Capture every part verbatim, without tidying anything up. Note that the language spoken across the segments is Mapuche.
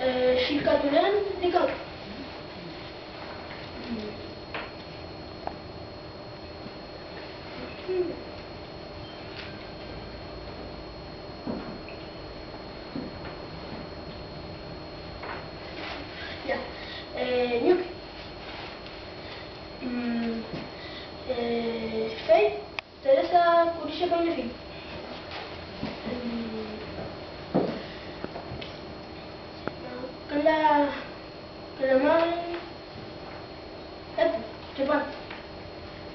Eh, chillkatulen llükan. Ya. Eh, ñuke. Mm, eh, fey Teresa Kurishe paynefi. Mm, küla, küla may epu, tripantu.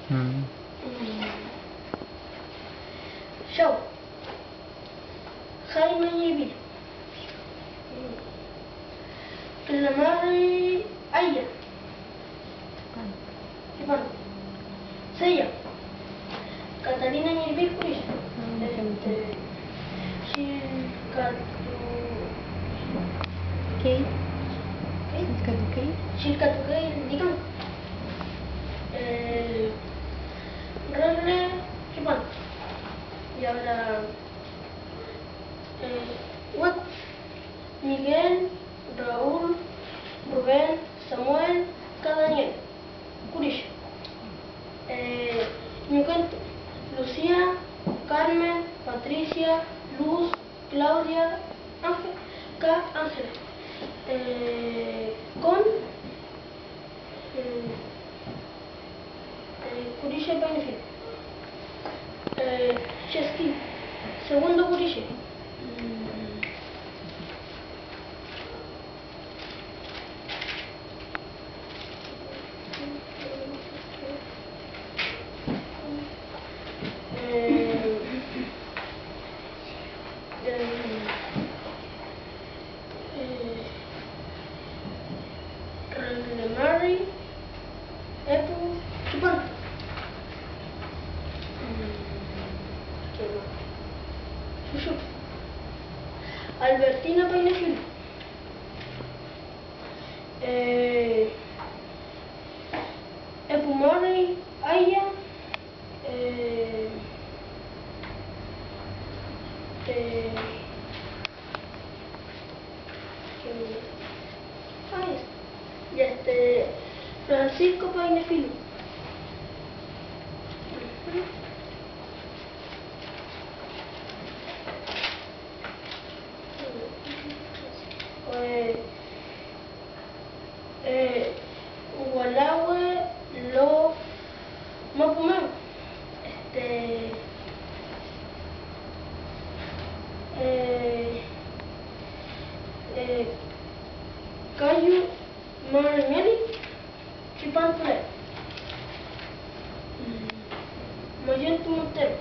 Mm. Mm. Show. Jaime Ñibil. Küla mari Aya. Tripantu. Seya. Catalina Ñibil Kuris. Este, Chillkatu. Key. Key. Chillkatu Key. Chillkatu Key, llükan. Eh, Regle, tripantu. Y ahora, eh, Hueco. Miguel, Raúl, Rubén, Samuel, ka Daniel. Kuris. Eh, ñukentu. Lucía, Carmen, Patricia, Luz, Claudia, Ángel, ka Ángela. Eh, con, eh, eh, Kurishe paynefi. Eh, Cheskin. Segundo Kurishe. Mm. Eh, eh, eh, Regle mari epu tripantu. Mm, ¿qué más? Chuchu. Albertina paynefilu. Eh, epu mari Aya, eh, eh, ay, este, Francisco paynefilu. Eh, eh, Walawe lo mapu mew. Este, eh, eh, kayu mari meli. Tripantu. Mm, Mayentu Montero.